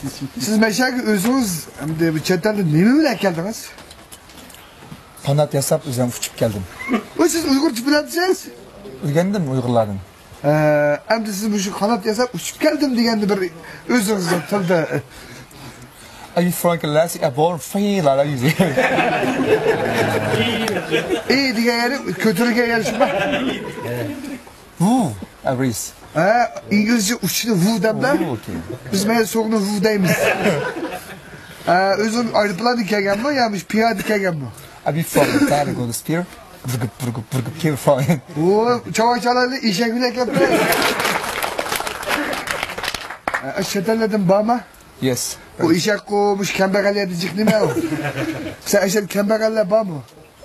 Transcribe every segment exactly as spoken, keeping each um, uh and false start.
سىز مەشەگە ئۆزىڭىز ئەمدى بۇ چەت ئەلدىن نېمە بىلەن كەلدىڭىز؟ قانات ياساپ ئۆزۈم ئۇچۇپ كەلدىم. ۋە سىز ئۇيغۇرچە بىلەمسىز؟ ئۆگەندىم ئۇيغۇرلاردىن. ئە، ئەمدى سىز مۇشۇ قانات ياساپ ئۇچۇپ كەلدىم دېگەننى بىر ئۆزىڭىزنىڭ تىلدا. Are you from Galaxy? I born free, la, la, you see. ئى دېگەن يەرى كۆتۈرگەن يەرى شۇ. ۋۇ، ئەۋرىس. ھە، ئىنگلىزچە ئۇچنى ۋۇ دەمدە. ۋۇ، ئوكەي. بىز مانا سوغنى ۋۇ دەيمىز. ھە، ئۆزۈڭ ئايروپىلاندا كەلگەنمۇ يا مۇشۇ پىيادە كەلگەنمۇ؟ ئەبى فاڭ، تارىخ گۆرۈسپىيۇ. ۋۇرگۇپ، ۋۇرگۇپ، ۋۇرگۇپ، كېلىپ فاڭ. ئۇ، چاۋاي-چالايلار ئېشەك بىلەن كەپتۇ. ھە، ئەشەدەللەردىن بارما؟ Yes. بۇ ئېشەكقۇ، مۇشۇ كەمبەغەللەردە جىق نېمە ئۇ؟ سەن ئەشەدە كەمبەغەللەر بارمۇ؟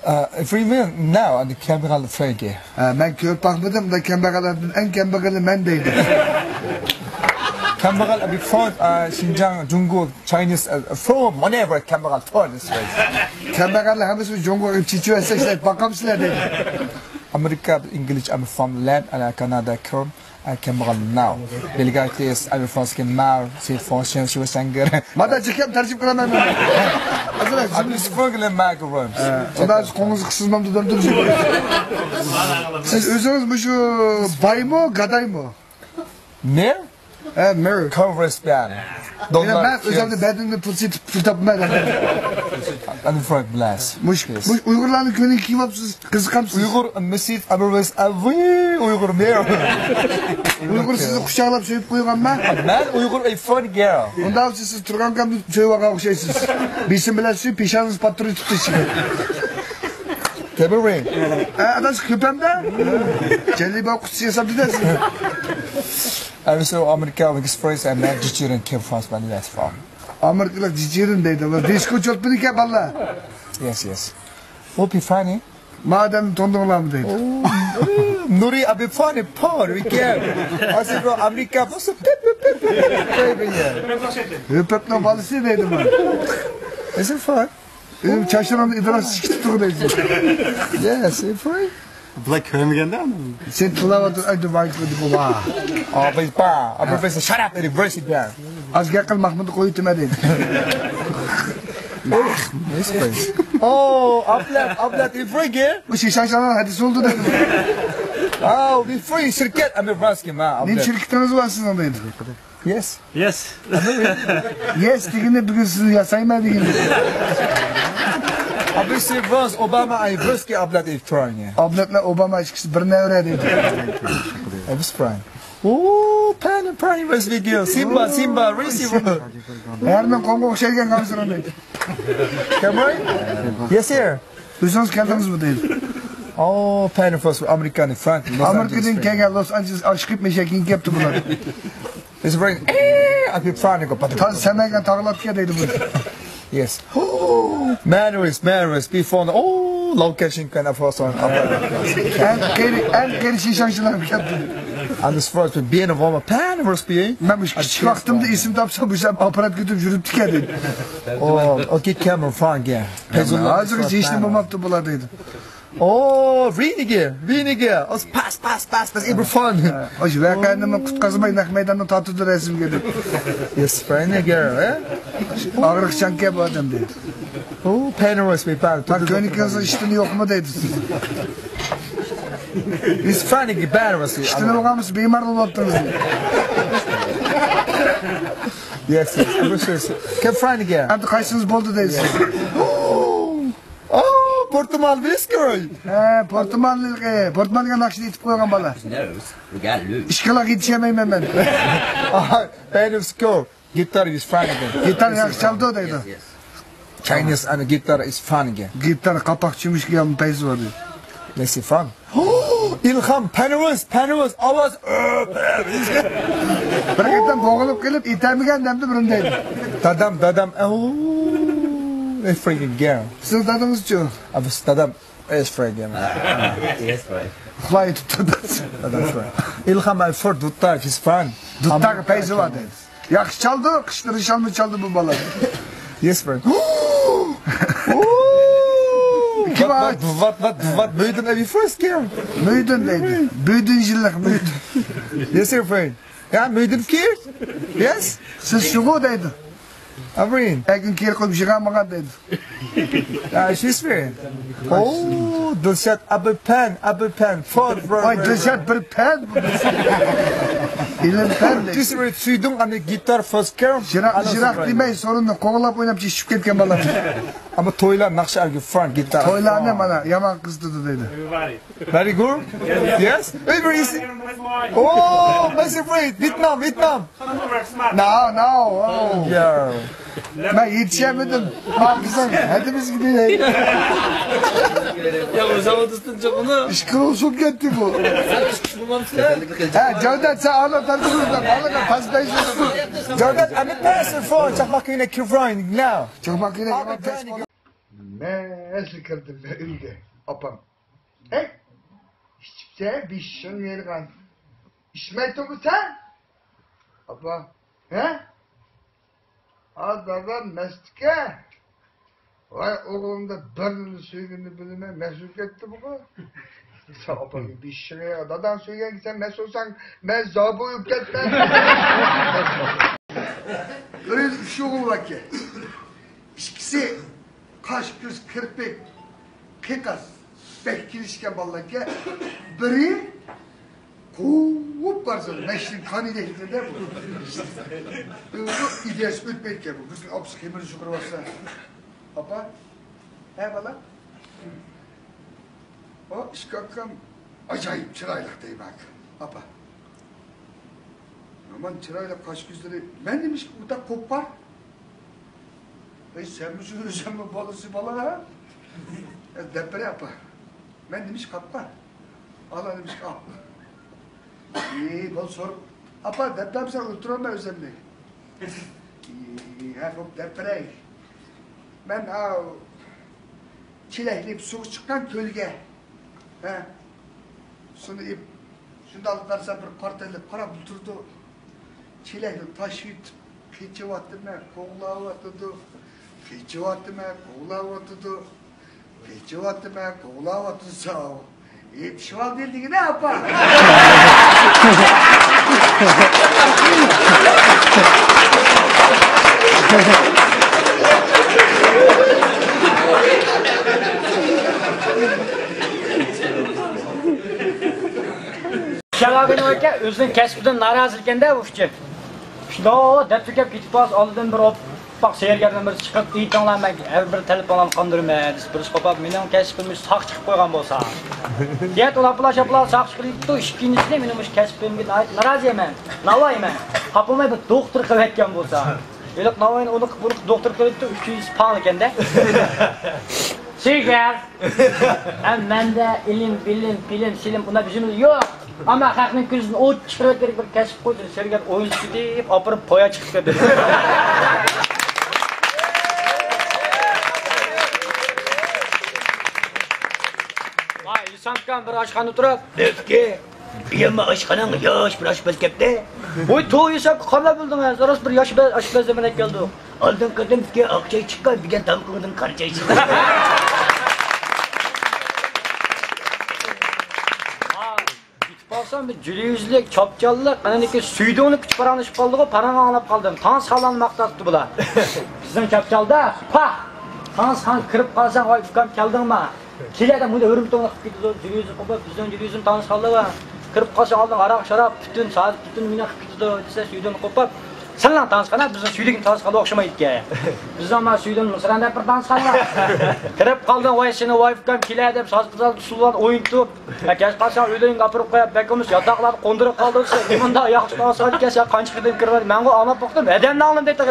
Uh, if we mean now, and the كەمبەغەل فەيگە. ھە، مەن كۆرۈپ باقمىدىم، دا كەمبەغەللەردىن ئەڭ كەمبەغىلى مەن دەيدۇ. كەمبەغەل، بىفور، شىنجاڭ، جۇڭگو، چاينىز، فروم، ۋانېۋەر، كەمبەغەل، فور، دىس ۋەي. كەمبەغەللەر ھەممىسى جۇڭگوغا چېچىۋەتسەك، سىلەر باقامسىلەر دەيدۇ. ئامېرىكا، ئىنگلىز، ئەم فروم لەند، ئەنە كانادا، كىم. I came around now. Belgiya is, I will first get now. See, for sure, she was angry. مادا جىكەم تەرجىمە قىلىمەن مەن. ئەزرەك، I'm struggling, my girl. ئۇندا قوڭۇز قىسىزمامدۇ دەمدۇم. سىز ئۆزىڭىز مۇشۇ بايمۇ، گادايمۇ؟ مەن؟ ھە، مەن. Converse بىلەن. يەنە مەن ئۆزۈمنى بەدىنىمنى پۇل سېتىپ پۇل تاپىمەن. I'm from Blast. مۇش، مۇش ئۇيغۇرلارنى كۆرۈپ كېلىۋاپسىز. قىزىقامسىز؟ ئۇيغۇر، مىسىز، ئەبۇرۋەس، ئەۋۇي، ئۇيغۇر مەن. ئۇيغۇر سىزنى قۇچاقلاپ سۆيۈپ قويغانما؟ مەن ئۇيغۇر، ئەي فان گېرل. ئۇنداق بولسا سىز تۇرغان كەمدە سۆيۈۋالغان ئوخشايسىز. بېسىم بىلەن سۆيۈپ، پېشانىڭىزنى پاتتۇرۇپ تۇتتى ئىچىگە. تەبىرى. ئە، ئاداش، كۆپەمدە؟ جەللىبا قۇتىسى ياساپ دېدى سىز. ئەمىسە ئامېرىكا، ئىكسپرېس، ئەمە جىچىرىن كېم فاس مەن ۋەس فام. ئامېرىكىلىق جىچىرىن دەيدۇ. دىسكو چولپىنىكەن باللا. Yes, yes. ئۇ پىفانى. مادەم توندۇڭلارمۇ دەيدۇ. نۇرى ئابى فانى پار ئىكەن. ئاسىرو ئامېرىكا بولسا پىپ، پىپ، پىپ، پىپ، پىپ دەيدۇ يا. ھۆپەپنىڭ بالىسى دەيدۇ بۇ. ئىسىم فان. ئۆزۈم چاچلىرىمنى ئىدراس چىقىپ تۇرغۇ دەيدۇ. يا، ئىسىم فان. بۇلار كۆرمىگەندە ئۇنى. سەن تىللاۋاتىدۇ، ئايدۇ ۋاي قىلدى بۇ ۋا. ئابى با، ئابى با، شاراب بېرىپ ۋېرسى بەر. ئاز گەپ قىل، ماھمۇدنى قويۇتما دەيدۇ. Yes, please. Oh, ئابلەت، ئابلەت، ئىفرىگە. بۇ شىشاڭشاڭنىڭ ھەدىسى بولدى دەيدۇ. Oh, ئىفرىگ شىركەت، ئەمە ۋاسكى ما، نېمە ئابلەت. شىركىتىڭىز بار سىزنىڭ دەيدۇ. Yes. Yes. Yes دېگىنى بۈگۈن سىزنى ياسايمەن دېگىنى. ئابى سىز ۋاس، ئوباما، ئاي ۋاسكى، ئابلەت، ئىفرىگە. ئابلەت بىلەن ئوباما ئىككىسى بىر نەۋرە دەيدۇ. ئابى سپراين. ئوو، پەن، پەن، ۋېس ۋىدىيو. سىمبا، سىمبا، رېسى. ھەرنىڭ قوڭغا ئوخشايدىغان غامزىرىنى. كامېرون؟ Yes, sir. ئۆزىڭىز كەلدىڭىزمۇ دەيدۇ. ئوو، پەن، فوس، ئامېرىكانى، فرانك، لوس ئامېرىكىدىن ئانجېلېس، كەلگەن لوس ئانجېلېس ئاشىقىپ مەشەكىن كەپتۇ بۇلار. It's very, eh, I feel fine, go, but تازا سەمەگەن تاغلاپكەن دەيدۇ بۇ. Yes. Manners, manners, before, oh, location can afford some. ئەڭ قېرى، ئەڭ قېرى شىشاڭشىلار كەپتۇ. And this first being a woman, pan was being. مەن مۇشۇ كىچىك ۋاقتىمدا ئېسىمدە تاپسام، مۇشۇ ئاپپارات كۆتۈرۈپ يۈرۈپتىكەن دەيدۇ. Oh, okay, camera fine, yeah. ھازىرغىچە ھېچنېمە بولماپتۇ بۇلار دەيدۇ. Oh, ۋىنىگە، ۋىنىگە. پاس، پاس، پاس، پاس، ئىبرا فان. ئاشۇ ۋەقەنىمۇ قۇتقازماي نەق مەيداندا تارتىدۇ رەسىمگە دەيدۇ. Yes, ۋىنىگە، ئە؟ ئاغرىقچانكەن بۇ ئادەم دەيدۇ. Oh, پەنرىس، بىر پەن. كۆنىكىڭىزنىڭ ئىشتىنى يوقمۇ دەيدۇ. It's funny, بەرىبىر. ئىشتىنى بولغانمىسا بىمار بولۇۋاتىمىز. Yes, yes. كەپ فانىگە. ئەمدى قايسىڭىز بولدى دەيسىز. ئو، پورتۇمال ۋىسكوي. ھە، پورتۇمال، پورتۇمالغا ناخشا ئېيتىپ قويغان بالا. ئىشقىلىق يېتىشەلمەيمەن مەن. بەرىبىر. Guitar is fun again. گىتار ياخشى چالىدۇ دەيدۇ. Yes, yes. Chinese and guitar is fun again. گىتار قاپاق چۆمۈچكە يالما پەيزى بار دەيدۇ. Let's see fun. ئىلھام، پەنىۋىز، پەنىۋىز، ئاۋاز. بىر قېتىم بوغۇلۇپ قېلىپ، ئېتەلمىگەن دەمدە بىرنى دەيدۇ. دادام، دادام، ئەۋ، ئەفرىگەن. سىز دادىڭىزچۇ؟ ئا، بىز دادام، ئەفرىگەن. ئۇخلاپ يېتىپتۇ دادىسى. دادام ئەفرىگەن. ئىلھام، ئەي فور دۇتار، هىز فان. دۇتارغا پەيزى بار دەيدۇ. ياخشى چالدى، قىشلىرى شالما چالدى بۇ بالا. Yes, friend. What, what, what, what, what, مۆيدۈن ئەبى فىرست كىم؟ مۆيدۈن دەيدۇ. بۆيدۈن يىللىق مۆيدۈن. Yes, sir, friend. يا، مۆيدۈن كىم؟ Yes. سىز شۇغۇ دەيدۇ. Averine. ئەگىن كىر قويۇپ يىغالمىغان دەيدۇ. Yeah, she's fair. Oh, دىلشات ئابىپەن، ئابىپەن، for, for, ۋاي، for. دىلشات بىر پەن. ئىلىم پەن دەيدۇ. She's very سۈيدۈڭ ئەنە گىتار فىرست گىرل. يىراق، يىراق دېمەي، سورۇننى قوغلاپ ئويناپ چۈشۈپ كەتكەن بالا. ئەمما تويلار ناخشا ئەلگە فرانك گىتار. تويلارنى مانا يامان قىزىتىدۇ دەيدۇ. Very good. Yes. Very easy. Oh, my favorite. Vietnam, Vietnam. No, no. Oh. Yeah. مەن يېتىشەلمىدىم. ماڭا قىزىڭ ھەدىمىزگە بېرەي. يا، ئۆزۈڭ ئۇدۇستىن چوقۇنۇ. ئىشقىلىپ ئۇسۇپ كەتتى بۇ. ھە، جەۋدەت، سەن ئانا تەرىپىڭىزدە بالىغا پاسدايسىز. جەۋدەت، I'm a person for چاقماق كۆينەك كىفراين now. چاقماق كۆينەك. مەن ئەسلى كىردىم مەن ئۆيگە، ئاپام. ھەي، ئىچىپسەن، بېشىڭ يېرىغان. ئىچمەي تۇرغۇسەن؟ ئاپا، ھە؟ ئا، دادا مەستىكەن. ۋاي، ئوغلۇمدا بىرنى سۆيگىنىنى بىلىمەن، مەست بولۇپ كەتتى بۇغۇ. سەن ئاپاڭنى بېشىڭ يېرىغان، داداڭ سۆيگەنگە سەن مەست بولساڭ، مەن زاۋۇ بولۇپ كەتمەن. بىر يىل ئۈچ ئوغۇل باركەن. ئىككىسى قاش، كۆز، كىرپىك، قىيقاس، بەك كېلىشكەن بالىلاركەن. بىرى قوۋۇپ بارسا، مەشنىڭ قانى دەيدىدە بۇ. ئىدىيەسى ئۆتمەيدىكەن بۇ. بىر كۈنى ئاپىسى خېمىرنى يۇقىرى باسسا، ئاپا، ھە بالا، ئۇ ئىككى ئاكام ئاجايىپ چىرايلىق دەيمەن، ئاپا. يامان چىرايلىق قاش كۆزلىرى. مەن نېمىشقا ئۇنداق قوپقان؟ ئەي، سەنمۇ شۇ ئۆزۈڭمۇ بالىسى بالا، ھە؟ دەپ بېرەي، ئاپا. مەن نېمىشقا قاپقان؟ ئالا نېمىشقا ئاق؟ ئى، بول سور. ئاپا، دەپ بەرمىسەڭ ئۆلتۈرەرمەن ئۆزۈمنى. ئى، ھە، بوپ، دەپ بېرەي. مەن ئاۋۇ چېلەكنى ئېلىپ سۇغا چىققان كۆلگە. ھە. سۇنى ئېلىپ، شۇنداق قارىسام، بىر قارا تەنلىك قاراپ تۇرىدۇ. چېلەكنى تاشلىۋېتىپ، قېچىۋاتىمەن، قوغلاۋاتىدۇ. قېچىۋاتىمەن، قوغلاۋاتىدۇ. قېچىۋاتىمەن، قوغلاۋاتىدۇ. يېتىشىۋالدى دېگىنە، ئاپا. شالاگىنىڭكى ئۆزىنىڭ كەسپىدىن نارازى ئىكەن-دە، ئۇ ئۇچى. شۇنداق دەپ تۈگەپ كېتىپ قالسا، ئالدىدىن بىر ئوپپاق سېھىرگەرنىڭ بىرسى چىقىپ، ئېيتىڭلار، مەن ھەر بىر تەلىپىڭلارنى قاندۇرىمەن، دېسە، بىرسى قوپاپ، مېنىڭ كەسپىم مۇشۇ ساقچى قىلىپ قويغان بولسا. دېيەت، ئۇلار پۇلا شاپلا ساقچى قىلىپتۇ، ئىككىنچىسى، مېنىڭ مۇشۇ كەسپىمگە ناھايىتى نارازى مەن. ناۋاي مەن. قاپالماي بىر دوختۇر قىلىۋەتكەن بولسا. ھېلىقى ناۋاينى ئۇنى، بۇنى دوختۇر قىلىپتۇ، ئۈچىنچىسى پاڭ ئىكەن-دە. سىگەر. ھەم مەندە ئىلىم، بىلىم، پىلىم، سىلىم، ئۇنداق بىزىمىز يوق. ئەمما خەقنىڭ كۆزىدىن ئوت چىقىرىۋەتكەندەك بىر كەسىپ قويدى. سەرگەر ئويۇنچۇسى دەپ ئاپىرىپ قويا چىقىپ كەتتى. ۋاي، ئىسامكام بىر ئاشخانىدا تۇرۇپ. بەلكى، يەنە ئاشخاناڭ ياش بىر ئاشپەز كەپتۇ. ۋوي، توۋا، ھېسابقا قانداق بىلدىڭىز؟ راست بىر ياش بە-، ئاشپەز دېمەك كەلدۇق. ئالدىنقى قېتىمدىكى ئاق چاي چىققان، بۈگۈن تامىقىڭدىن قارا چاي چىققان. ۋاي، يېتىپ قالسام، بىر جۈلە يۈزلۈك، چاپچاللىق، ئانىڭدىكى سۈيدۈڭلۈك ئۈچ پاراڭلىشىپ قالدىغۇ، پاراڭ ئاڭلاپ قالدىم. تاڭسىخانلارنى ماختاپتۇ بۇلار. بىزنىڭ چاپچالدا، پاھ! تاڭسىخان كىرىپ قالساڭ، ۋاي ئۇكام، كەلدىڭما؟ كېلەدە مۇنداق ھۆرمىتىڭنى قىلىپ كېتىدۇ، جۈلە يۈزى قوپۇپ، بىزنىڭ جۈلە يۈزىنى تاڭسىخانلار بار. كىرىپ قالسا ئالدىڭ ھاراق، شاراب، پۈتۈن سازى، پۈتۈن مېنى قىلىپ كېتىدۇ، دېسە، سۈيدۈڭنى قوپۇپ، سەنلەڭ تاڭسىخانا، بىزنىڭ سۈيدۈڭ تاڭسىخانغا ئوخشىمايدىكەن. بىزنىڭ مانا سۈيدۈڭ مىسران دەپ بىر تاڭسىخانا بار. كىرىپ قالدىڭ، ۋاي سېنى ۋاي ئۇكام، كېلە دەپ ساز قىزار ئۇسسۇللارنى ئوينىتىپ، ھە، كەچ قالساڭ ئۆيلىرىڭگە ئاپىرىپ قويۇپ، بەك ئەمىس ياتاقلاردا قوندۇرۇپ قالدۇرسا، نېمانداق ياخشى تاڭسىخانا ئىكەن، سەن قانچە قېتىم كىرىۋەر، مەنغۇ ئاڭلاپ باقتىم، ھەدەمنى ئاڭلىدىم دەيتتى.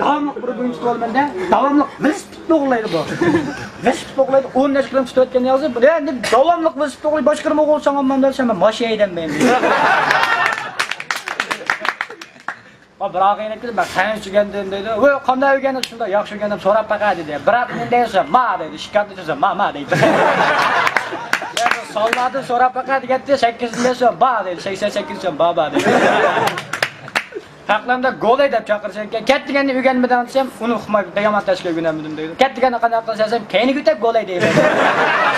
داۋاملىق بىر بۇيۇم تۇتۇۋالىمەن-دە، داۋاملىق ۋېلىسىپىتنى ئوغرىلايدۇ بۇ. ۋېلىسىپىتنى ئوغرىلايدۇ، ئون نەچچە كىلومېتىر تۇتۇۋەتكەن يازى، بۇ، يا، داۋاملىق ۋېلىسىپىتنى ئوغرىلايدۇ، باشقىنىمۇ ئوغرىلىساڭ ئالمامدۇ دېسەم، مەن ماشىنا ھەيدەممەن. بىر ئاغىنەم كېلىپ، مەن قەنت ئۆگەندىم دېدى. ۋوي، قانداق ئۆگەندىڭ؟ شۇنداق ياخشى ئۆگەندىم، سوراپ باقە دېدى. بىر ئاتنى دەيسەن، ما دەيدۇ، ئىككى ئاتنى دېسەم، ما، ما دەيدۇ. سانلاردىن سوراپ باقە دېگەنتى، سەككىزنى دېسەم، با دەيدۇ، سەكسەن سەككىز دېسەم، با، با دەيدۇ. ئەقلىمدە گولەي دەپ چاقىرىشى ئىكەن. كەت دېگەننى ئۆگەنمىدىڭ دېسەم، ئۇنى ئۇقماي، بەك يامان تەشكىل ئۆگىنەلمىدىم دەيدۇ. كەت دېگەننى قانداق قىلىسەن دېسەم، كەينىگە ئۆتەپ گولەي دەيدۇ.